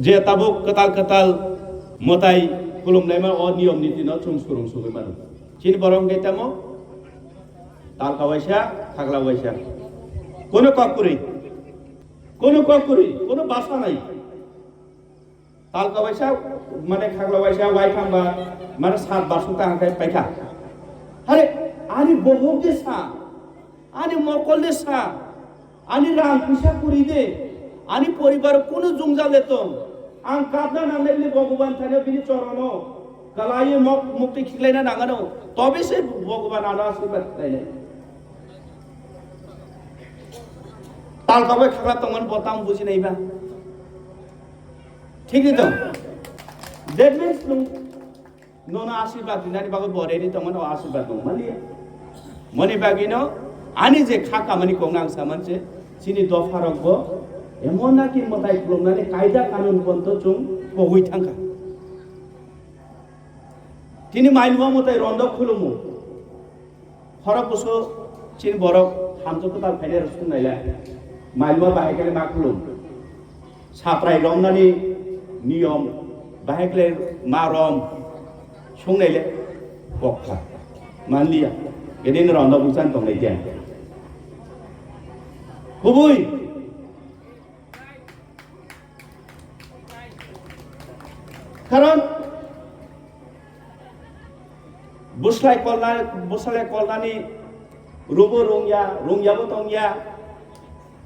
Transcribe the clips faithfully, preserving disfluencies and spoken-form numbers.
Je tabuk kwtal kwtal mwtai khulumnaima o niyom niti no chwng surung sugwi mano. Chini borok hwnkhe tamo talka waisa, khagla waisa. Kono kok kwrwi, kono kok kwrwi, kono basa nai. Talka waisa, mane khagla waisa, waitham ba, mane sat basuk ta hangkai paikha. Hare, ani bohok de sa, ani mokol de sa, ani rang puisa kwrwi de, ani poribar kunu jungja le tong, ang kapna nangnai le Bhogoban thani bini chorono, kalaiwi mok mukti khiklaina nangano, tobe se Bhogoban ano asirwad khlainai. Talka bai khagla tongmani bo tamo bujinai ba. Thik ni to? That means nwng nono asirwad rinani bagwi bo ready tongmani o asirwad nwng maliya. Moni bagwino ani je kha kamani kok nang saman se chini dopha rok bo emon naki mwtai khulumnani kaida kanun ponto chwng pogwi thangkha. Tini mailuma mwtai rondo khulumu. Khorok busu chini borok hamjwk kwtal phainai rok sung nailai. Mailuma bahai khe ma khulum. Saprai romnani niyom bahai khe ma rom sung nailai. Kokha. Manliya. Gede ni rondo buksan tong nai khe. Kubui. Karon buslai kolna, buslai kolnani rubo rungya, rungyabo tongya,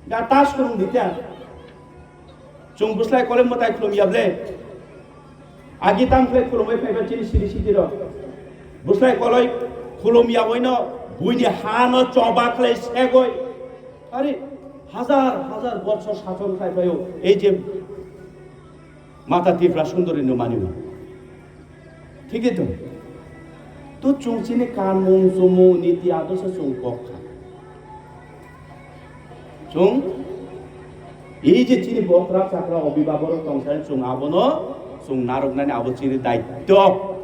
ga tas kurung ditya. Chwng buslai koloi mwtai khulum yable. Agi tam khlai khulumai phaiba chini siri siti rok. Buslai koloi khulum yaboino buini hano choba khlai segoi. Ari hazar hazar bochor sason khlai phaio ei je Mata Tripura Sundori no mani. Thik to? To chwng chini kanmung chumung niti adorsho chwng kok kha. Chwng ei je chini bokra chakra obibabok rok tong sai chwng abono chwng narwknani abo chini daityo.